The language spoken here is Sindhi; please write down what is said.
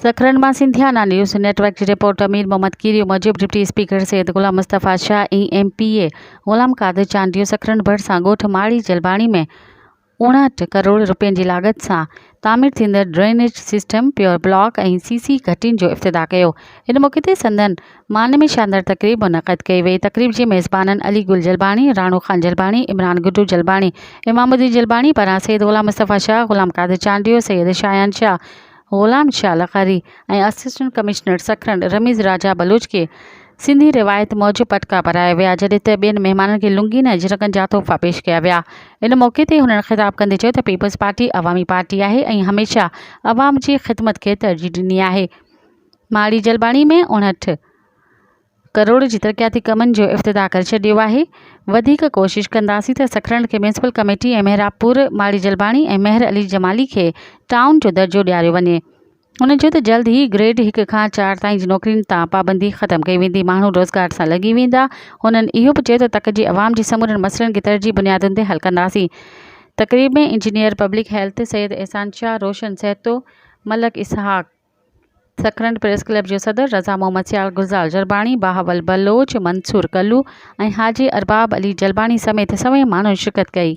سکرن مان سنڌيانا نيوز نيٽ ورڪ جي رپورٽ امير محمد ڪيريو موجب deputy speaker Syed Ghulam Mustafa Shah ۽ M P A Ghulam Qadir Chandio Sakrand ڀرسان ڳوٺ ماڙي جلباڻي ۾ 59 ڪروڙ رپين جي لاڳت سان تعمير ٿيندڙ drainage system, paver block ۽ C C گهٽين جو افتتاح ڪيو. ان موقعي تي سندن مان ۾ شاندار تقريب منعقد ڪئي وئي. تقريب جي ميزبانن علي گل جلباڻي، راڻو خان جلباڻي، عمران گڊو جلباڻي، امام الدين جلباڻي پاران سيد غلام مصطفيٰ شاهه، غلام قادر چانڊيو، سيد شايان شاهه، غلام شاهه لغاري ۽ اسسٽنٽ ڪمشنر سکرنڊ رميز راجا بلوچ کي سنڌي روايت موجب پٽڪا پارايا ويا، جڏهن ته ٻين مهمانن کي لنگين ۽ جرڪن جا تحفا پيش ڪيا ويا. ان موقعي تي هنن خطاب ڪندي چيو ته پيپلز پارٽي عوامي پارٽي آهي ۽ هميشه عوام جي خدمت کي ترجيح ڏني آهي. ماڙي جلباڻي ۾ 59 ڪروڙ جي ترقياتي ڪمن جو افتتاح ڪري ڇڏيو آهي، وڌيڪ ڪوشش ڪنداسين ته سکرنڊ کي ميونسپل ڪميٽي ۽ محرابپور، ماڙي جلباڻي ۽ مهر علي جمالي کي ٽائون جو درجو ڏياريو وڃي. هن چيو ته جلد ئي گريڊ هڪ کان چار تائين جي نوڪرين تان پابندي ختم ڪئي ويندي، ماڻهو روزگار سان لڳي ويندا. هنن اهو به چيو ته تڪ جي عوام جي سمورن مسئلن کي ترجيح بنيادن تي حل ڪنداسين. تقريب ۾ engineer public health Syed Ehsan Shah, Roshan Sahito, Malik Ishaq, Sakrand press club جو صدر رضا محمد سيال، گلزار جرباڻي، بهاول بلوچ، منصور ڪلو ۽ حاجي ارباب علي جلباڻي سميت سوين ماڻهن شرڪت ڪئي.